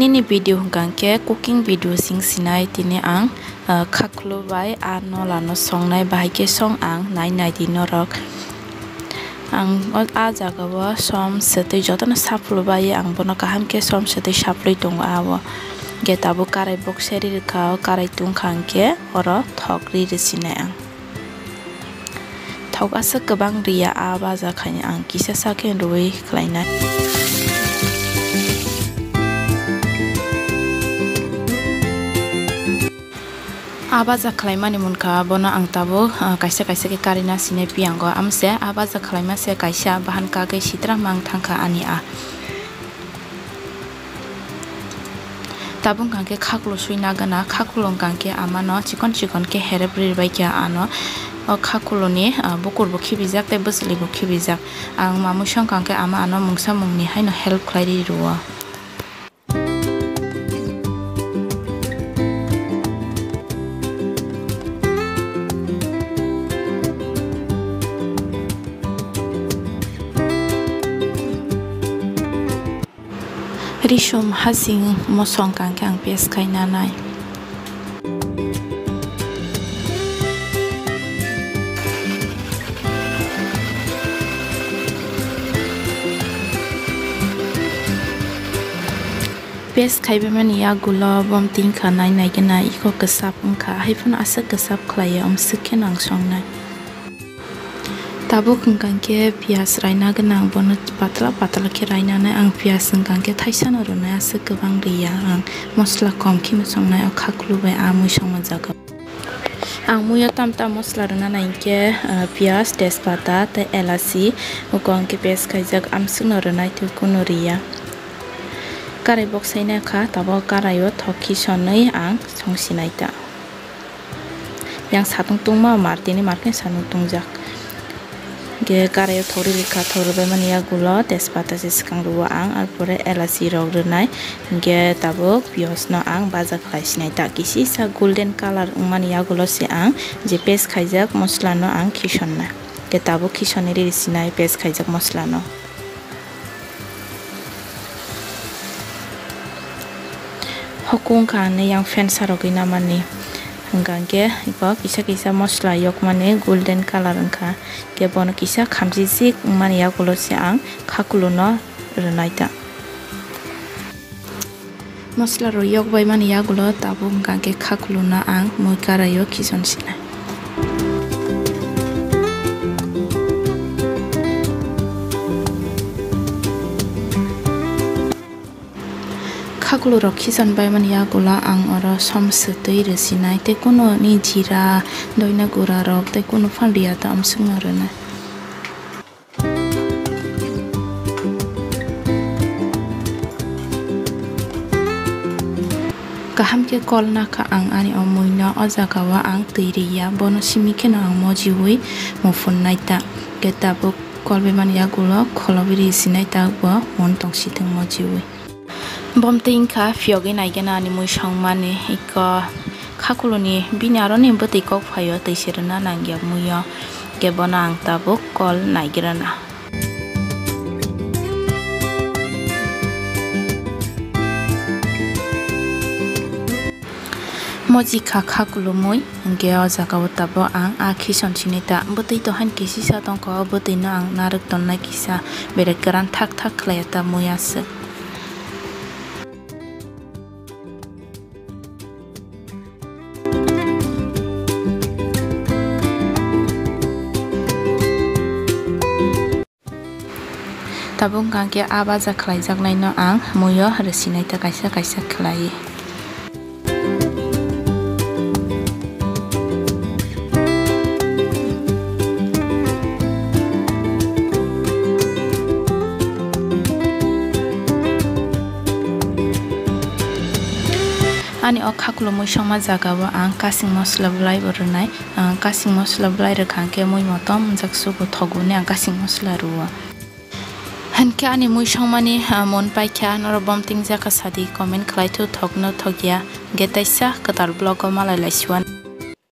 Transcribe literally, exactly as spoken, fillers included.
Nini video hwnkha khe cooking video sing sinai, tini ang, ah, khakhlu bai a nola no songnai, bahai khe song ang nai nai di norok. Ang o, a jaga o som swtwi jotono saphlu bai ang bono kaham khe som swtwi saplwi tongo a o. Hwnkhe tabuk karai boksa ri rwkha o, karai tungkha hwnkhe oro thok ri rwsinai ang. Thok aswk kwbang riya, a baja khaina ang kisa sa khe rwui khlainai. A baja khlaimani munkha bono ang tabuk, ah, kaisa kaisa khe karina sinai piyango. Amse a baja khlaima se kaisa bahan kagwi sitra mang thangkha ani a. Tabuk hwnkha khe khakhlu sui nagana, khakhlu hwnkha khe amano chikon chikon khe herep ri bai kha ano. O khakhlu ni, ah, bukur bo khibijak tei bwchwlwi bo khibijak. Ang mamui song hwnkha khe ama ano mungsa mungni haino help khlai ri rwo. Risum hasing mosong kangkhe ang paste khai nanai. Paste khaibaimani yagulo bom tingkha nai nai gana iko kwsap wngkha, haiphano aswk kwsap khlaiya, omswk kheno ang songnai. Tabuk hwnkha khe piyaj raina gwnang, bono patla patla khe rainani ang piyaj hwnkha khe thaisano rwnai, aswk kwbang riya ang, mosla kom kheno songnai, o khakhlu bai a mui songma jaga. Ang muiyo tam tam mosla rwna nai khe, ah, piyaj, tejpata tei elachi, uko hwnkhe paste khaijak, amswkno rwnai tei kunu riya. Karai boksaina kha, tabuk karaio thok khisonwi ang songsinai ta. Yang satung tungma mar tini mar khe satung tungjak. Hwnkhe karaio thok ri rikha, thok rwbaimani yagulo tejpata se swkang rwo ang, arpore elachi rok rwnai. Hwnkhe tabuk piyaj no ang baja khlai sinai ta, kisisa golden colour wngmani yagulo se ang je paste khaijak mosla no ang khisonna. Hwnkhe tabuk khisoni riri sinai paste khaijak mosla no. Hokung kha ani yang fan sarogwi namani. Hwnkha hwnkhe iko kisa kisa mosla yokmani golden colour wngkha. Hwnkhe bono kisa khamchijik wngmani yagulo se ang khakhlu no rwnai ta. Mosla rok yokbaimani yagulo tabuk hwnkha hwnkhe khakhlu no ang mui karaio khison sinai. Khakhlu rok khison baimani yagulo ang oro som swtwi rwsinai tei kunu ni jira, doina gura rok tei kunu phan riya ta amswkno rwnai. Kaham khe kol nakha ang ani o mui no, o jaga o ang twi riya, bono simi kheno ang mojiui muphun nai ta. Hwnkhe tabuk kol baimani yagulo kholobi risinai ta, bo mun tong sithwng mojiui. Bom twi wngkha phiyogwi naigena ani mui songmani, iko khakhuluni bini aroni bwtwi kok phaio, twi se rwna nangya muio, hwnkhe bono ang tabuk kol naigrana. Moji kha kha kulumui, hwnkhe o jaga o tabuk ang a khison sini ta bwtwi to hain kisisa tongkha, o bwtwi no ang narwk tonnai kisa, belai kwran thak thak khlaiya ta mui aswk. Tabuk hwnkha khe a baja khlaijaknaino ang muio rwsinai ta kaisa kaisa khlaiwi. Ani o khaklumui songma jaga o ang kasing mosla bwlai bo rwnai. Ang kasing mosla bwlai rwkha hwnkhe mui motom wngjak sugo thogo hwnwi ang kasing mosla rwo. Hinkhe ani mui songmani, ah, mon paikha, norok bom tingjak kha sadi, comment khlai thu thok no thok ya, hwnkhe teisa kwtal vlog o malai lai siwan.